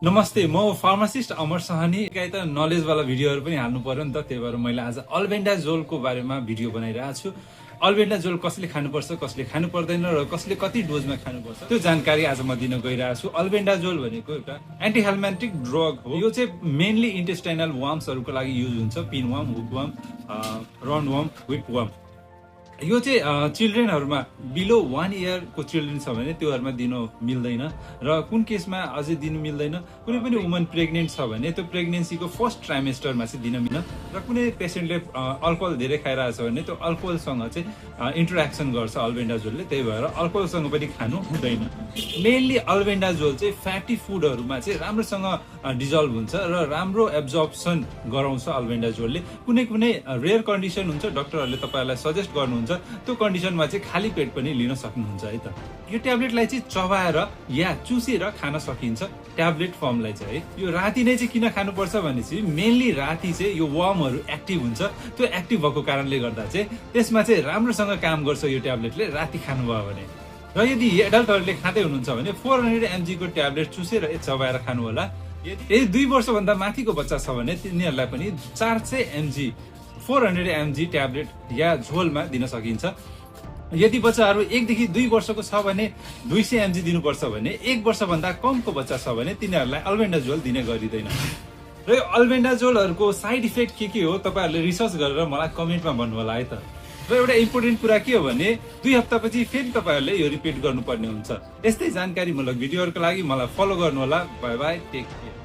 नमस्ते, म फार्मासिस्ट अमर सहनी। एकाइ त नलेज वाला भिडियोहरु पनि हाल्नु पर्यो नि त, त्यही भएर मैले आज अल्बेन्डाजोलको बारेमा भिडियो बनाइरहेको छु। अल्बेन्डाजोल कसले खानुपर्छ, कसले खानु पर्दैन र कसले कति डोजमा खानुपर्छ त्यो जानकारी आज म दिन गइरहेको छु। अल्बेन्डाजोल भनेको एउटा एन्टिहेलमेन्टिक ड्रग हो। यो चाहिँ मेनली इन्टेस्टाइनल वर्म्सहरुको लागि युज हुन्छ, पिनवर्म, हुकवर्म, राउन्डवर्म, व्हिपवर्म। यो चाहिँ चिल्ड्रेनहरुमा बिलो 1 इयर को चिल्ड्रेन छ भने त्योहरुमा दिनु मिल्दैन र कुन केसमा अझै दिनु मिल्दैन, कुनै पनि वुमन प्रेग्नेन्ट छ भने त्यो प्रेग्नेन्सीको फर्स्ट ट्राइमेस्टरमा चाहिँ दिन मिल्दैन र कुनै पेशेन्टले अल्कोहल धेरै खाइरहेछ भने त्यो अल्कोहलसँग चाहिँ इन्टरेक्सन गर्छ अल्बेन्डाजोलले, त्यही भएर अल्कोहलसँग पनि खानु हुँदैन। मेनली अल्बेन्डाजोल चाहिँ फ्याटी फुडहरुमा चाहिँ राम्रोसँग डिजल्भ हुन्छ र राम्रो एब्जर्प्सन गराउँछ अल्बेन्डाजोलले। कुनै कुनै रेयर कन्डिसन हुन्छ, डाक्टरहरुले तपाईहरुलाई सजेस्ट गर्नुहुन्छ, त्यो कन्डिसनमा चाहिँ खाली पेट पनि लिन सक्नुहुन्छ है त। यो ट्याब्लेटलाई चाहिँ चबाएर या चुसेर खान सकिन्छ, ट्याब्लेट फर्मलाई चाहिँ है। यो राति नै चाहिँ किन खानुपर्छ भनेपछि मेनली राति चाहिँ यो वर्महरु एक्टिभ हुन्छ, त्यो एक्टिभ भएको कारणले गर्दा चाहिँ त्यसमा चाहिँ राम्रोसँग काम गर्छ यो ट्याब्लेटले राति खानुभयो भने। र यदि एडल्टहरुले खाँदै हुनुहुन्छ भने 400 mg को ट्याब्लेट चुसेर चबाएर खानु होला। यदि 2 वर्ष भन्दा माथिको बच्चा छ भने तिनीहरुलाई पनि 400 mg 400 mg ट्याब्लेट या झोलमा दिन सकिन्छ। यदि बच्चाहरु 1 देखि 2 वर्षको छ भने 200 mg दिनुपर्छ भने 1 वर्ष भन्दा कमको बच्चा छ भने तिनीहरुलाई अल्बेन्डाजोल दिने गरिदैन। र यो अल्बेन्डाजोलहरुको साइड इफेक्ट के हो तपाईहरुले रिसर्च गरेर मलाई कमेन्टमा भन्नु होला है त। र एउटा इम्पोर्टेन्ट कुरा के हो भने 2 हप्तापछि फेरि तपाईहरुले यो रिपिट गर्नुपर्ने हुन्छ। यस्तै जानकारीमूलक भिडियोहरुको लागि मलाई फलो गर्नु होला। Bye bye, take care.